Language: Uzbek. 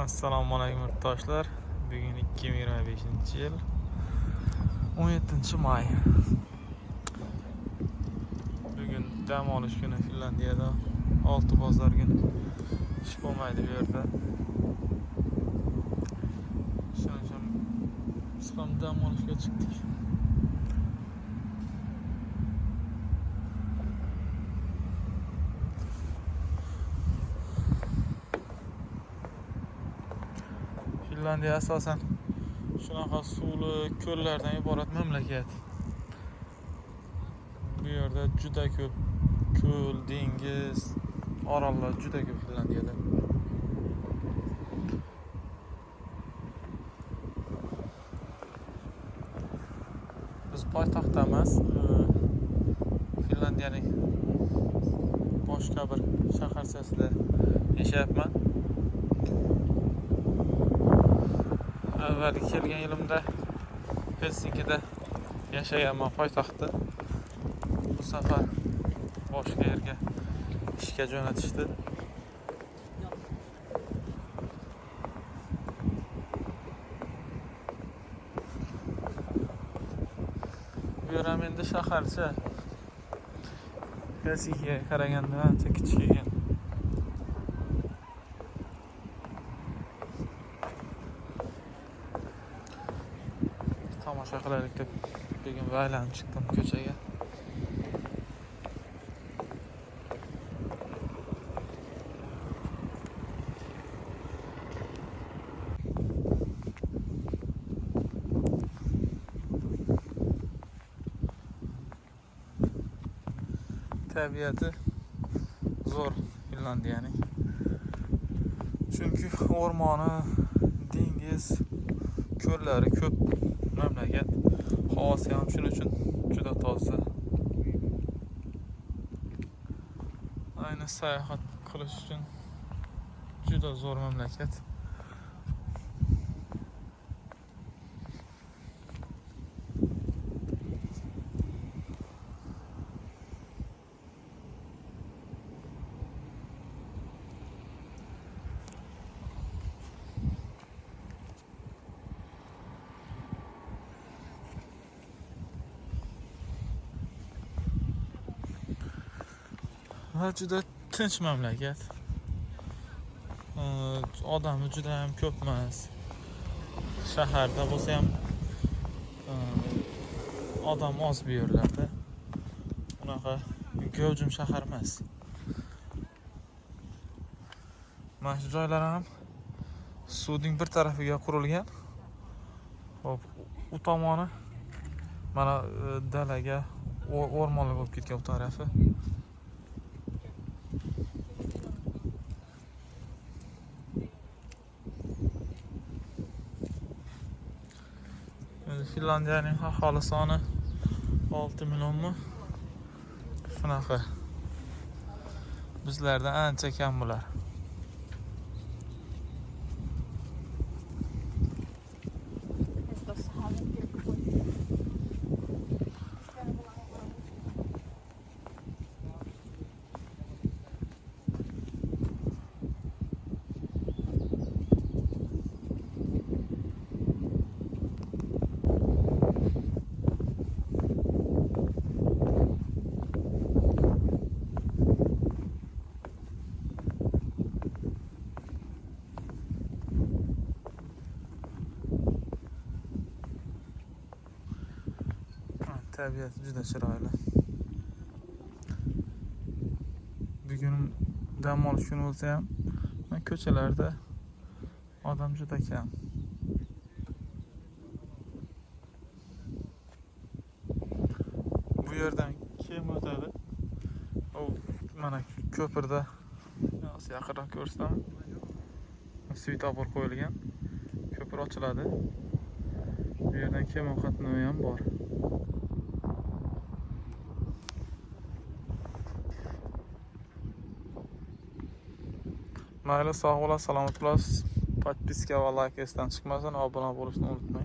Assalomu alaykum yurtdoshlar. Bugun 2025-yil 17 may. Bugun dam olish kuni Finlandiyada. Olti bozor kuni. Ish bo'lmaydi bu yerda. Shuning uchun biz ham dam olishga chiqdik. Finlandiya asosan shunaqa suvli ko'llardan iborat mamlakat. Bu yerda juda ko'p ko'l, dengiz, orollar juda ko'p Finlandiyada. Biz poytaxtda emas, Finlandiyaning boshqa bir shaharchasida yashayapman. Avvalgi kelgan yilimda Helsinkida yashaganman, poytaxtda. Bu safar boshqa yerga ishga jo'natishdi. Bu yer ham endi shaharcha. Helsinkiga qaraganda ancha kichik ekan. Tomosha qilaylik deb bugun aylanib chiqdim ko'chaga. Tabiati zo'r Finlandiyaning. Chunki o'rmoni, dengiz, ko'llari ko'p mamlakat. Havosi ham shuning uchun juda toza. Ayni sayohat qilish uchun juda zo'r mamlakat. Va juda tinch mamlakat. Odami juda ham ko'p emas. Shaharda bo'lsa ham odam oz bu yerlarda. Unaqa gavjum shahar emas. Mana shu joylar ham suvning bir tarafiga qurilgan. Hop, u tomoni mana dalaga, o'rmonlik bo'lib ketgan u tarafi. Endi Finlandiyaning aholi soni 6 millionmi? Shunaqa. Bizlardan ancha kam bular. Tuossa Hämeen Ha, tabiati juda chiroyli. Bugun dam olish kuni bo'lsa ham, mana ko'chalarda odam juda kam. Bu yerdan kema o'tadi. U mana ko'pirda hozir yaqinroq ko'rsam, svetofor qo'yilgan. Ko'pir ochiladi. Bu yerdan kema qatnovi ham bor. Mayli, sog' bo'lasiz, salomat bo'lasiz. Podpiska va layk esdan chiqmasin, obuna bo'lishni unutmang.